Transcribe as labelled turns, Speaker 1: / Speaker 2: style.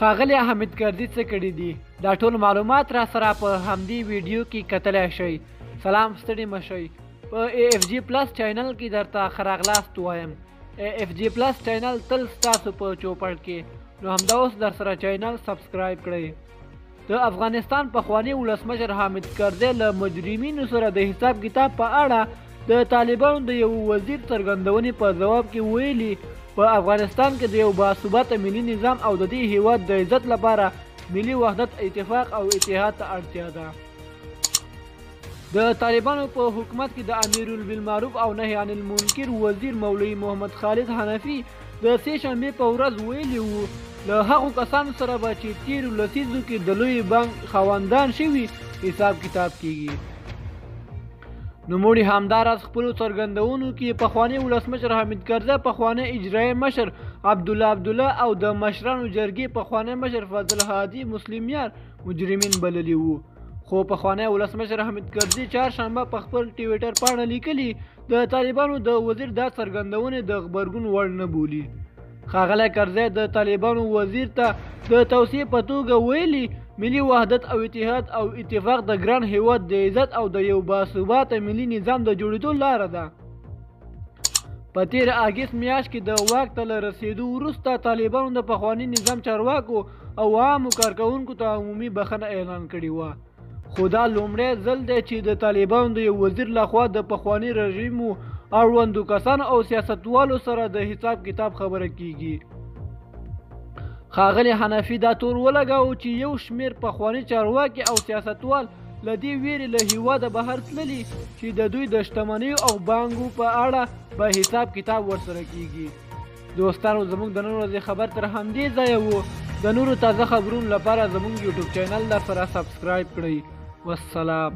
Speaker 1: ښاغلي حامد کرزي څه کړي دي؟ دا ټول معلومات را سره په همدې ویډیو کې کتلی شئ. سلام، ستړي مه شئ. په ای اف جی پلس چینل کې درته ښه راغلاست وایم. ای اف جی پلس چینل تل ستاسو په چوپړ کې، نو همدا اوس درسره چینل سبسکرایب کړئ. د افغانستان پخوانی ولسمشر حامد کرزی له مجرمینو سره د حساب کتاب په اړه د طالبانو د یو وزیر څرګندونې په ځواب کې ویلي، په افغانستان کې د یو باثباته ملي نظام او د دې هیواد د عزت لپاره ملي وحدت، اتفاق او اتحاد ته اړتیا ده. د طالبانو په حکومت کې د امیر بالمعروف او نهی عن المنکر وزیر مولوي محمد خالد حنفي د سې شنبې په ورځ ویلي وو، له هغو کسانو سره به چې تېرو لسیزو کې د لوی بانک خاوندان شوي حساب کتاب کیږي. نوموړي همداراز خپلو څرګندونو کې پخوانی ولسمشر حامد کرزی، پخوانی اجرایي مشر عبدالله عبدالله او د مشرانو جرګې پخوانی مشر فضل هادي مسلمیار مجرمین بللي وو. خو پخوانی ولسمشر حامد کرزي چهارشنبه په خپل ټویټر پاڼه لیکلي، د طالبانو د وزیر دا څرګندونې د غبرګون وړ نه بولي. ښاغلی کرزی د طالبانو وزیر ته د توصیې په توګه ویلي، ملي وحدت او اتحاد او اتفاق د ګران هیواد د عزت او د یو باثباته ملي نظام د جوړېدو لاره ده. په تېره اګست میاشت کې د واک ته له رسېدو وروسته طالبانو د پخواني نظام چارواکو او عامو کارکوونکو ته عمومي بخښنه اعلان کړې وه. خو دا لومړی ځل دی چې د طالبانو د یو وزیر لخوا د پخواني رژیم اړوندو کسانو او سیاستوالو سره د حساب کتاب خبره کیږي. ښاغلي حنفي دا تور ولګاوه چې یو شمېر پخواني چارواکي او سیاستوال له دې ویرې له هیواده بهر تللي چې د دوی د شتمنیو او بانکو په اړه به حساب کتاب ورسره کیږي. دوستانو، زموږ د نن ورځې خبر تر همدې ځایه وو. د نورو تازه خبرونو لپاره زموږ یوټیوب چینل در سره سبسکرایب کړئ. والسلام.